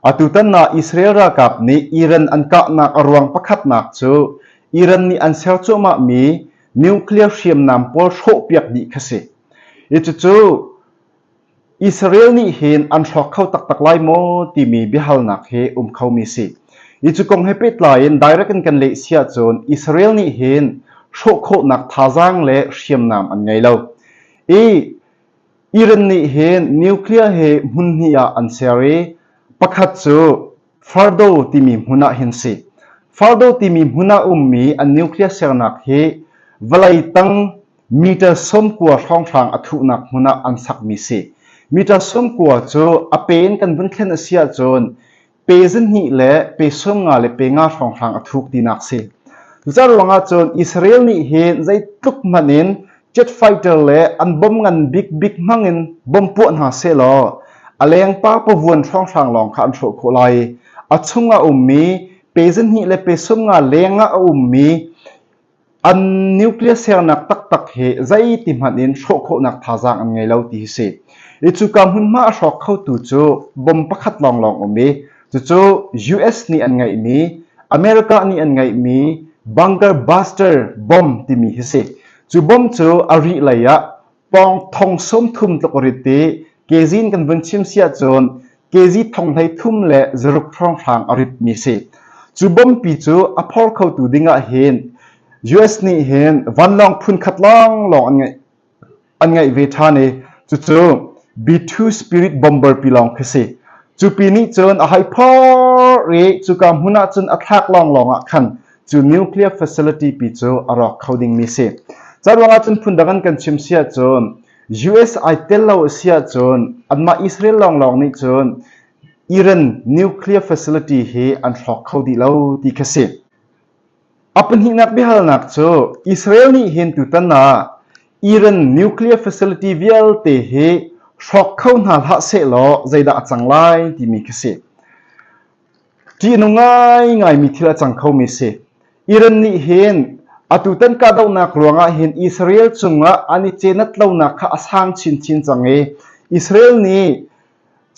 Atutan ah Israel ralkap nih Iran an kahnak a ruang pakhatnak cu Iran nih an ser cuahmahmi nuclear hriamnam pawl hrawhpiak dih kha si. Hi cucu Israel nih hin an hrawk kho taktak lai maw timi biahalnak hi um khomi si. Hi cu kong he pehtlai in direct in kan leh si ahcun Israel nih hin hrawh khawhnak thazaang le hriamnam an ngei lo. I Iran nih hin nuclear hi hmun hnih ah an ser i pakhat cu Fardo timi hmun ah hin si. Fardo timi hmun ah ummi an nuclear sernak hi vawlei tang meter 90 hrawnghrang a thuhnak hmun ah an sakmi si. Meter 90 cu a pe in kan vun thlen a si ahcun pe zahnih le pe 50 le pe nga hrawnghrang a thuk tinak si. Cucaah ruangah cun Israel nih hin zeitluk hmanh in jet fighter le an bom ngan bikbik hmang in bom puah hna sehlaw a lengpa pavuan hrawnghrang lawng kha an hrawh khawh lai. A chung a ummi pe zahnih le pe 50 leng ah a ummi An nuclear sernak taktak hi zeiti hmanh in hrawh khawhnak thazaang an ngei lo ti hi si. I cuka hmunhma a hrawk khotu cu bom pakhat lawnglawng um i cucu US nih an ngeihmi, America nih an ngeihmi bunker buster bomb timi hi si. Cu bomb cu a rih lei ah pawng thong 30 tluk a rit i kezi in kan vun chim si ahcun kezi thong 33 le zaruk hrawnghrang a ritmi si. Cu bompi cu a phor khotu ding ah hin US nih hin vanlawng phun khat lawnglawng an ngeih an ngeih ve ṭhan i cucu B-2 Spirit bomber pi lawng khi si. Cu pi nih cun a hei phor i cuka hmun ah cun a thlak lawnglawng ah khan cu nuclear facility pi cu a rawk kho dingmi si. Ca ruangah cun phundang an kan chim si ahcun US ai tel lo a si ahcun anmah Israel lawnglawng nih cun Iran nuclear facility hi an hrawk kho dih lo ti kha si. A pahnihnak biahalnak cu Israel nih hin tutan ah Iran nuclear facility vialte hi hrawk kho hna hlah sehlaw zeidah a cang lai timi kha si. Ṭihnung ngaingaimi thil a cang khomi si. Iran nih hin atutan kahdohnak ruangah hin Israel cungah an i cenat lonak kha a sang chinchin cang i Israel nih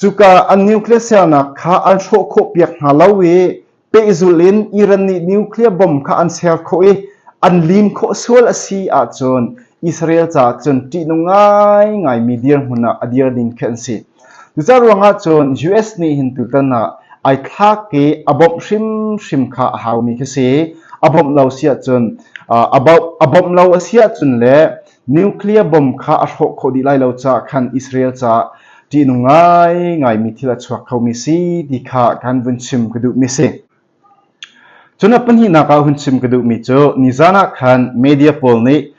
cuka an nuclear sernak kha an hrawh khawh piak hna lo i pehzulh in Iran nih nuclear bomb kha an ser khawh i an lim khawh sual a si ahcun Israel caah cun ṭihnung ngaingaimi dirhmun ah a dir ding khi an si. Cucaah ruangah cun US nih hin tutan ah ai thlak i a bawmh hrimhrim kha a haumi khi si. A bawmh lo si ahcun a bawmh lo a si ahcun le nuclear bomb kha a hrawh khawh dih lai lo caah khan Israel caah ṭihnung ngaingaimi thil a chuak khomi si ti kha kan vun chim ka duhmi si. Cun a pahnihnak ah hun chim ka duhmi cu nizan ah khan media pawl nih.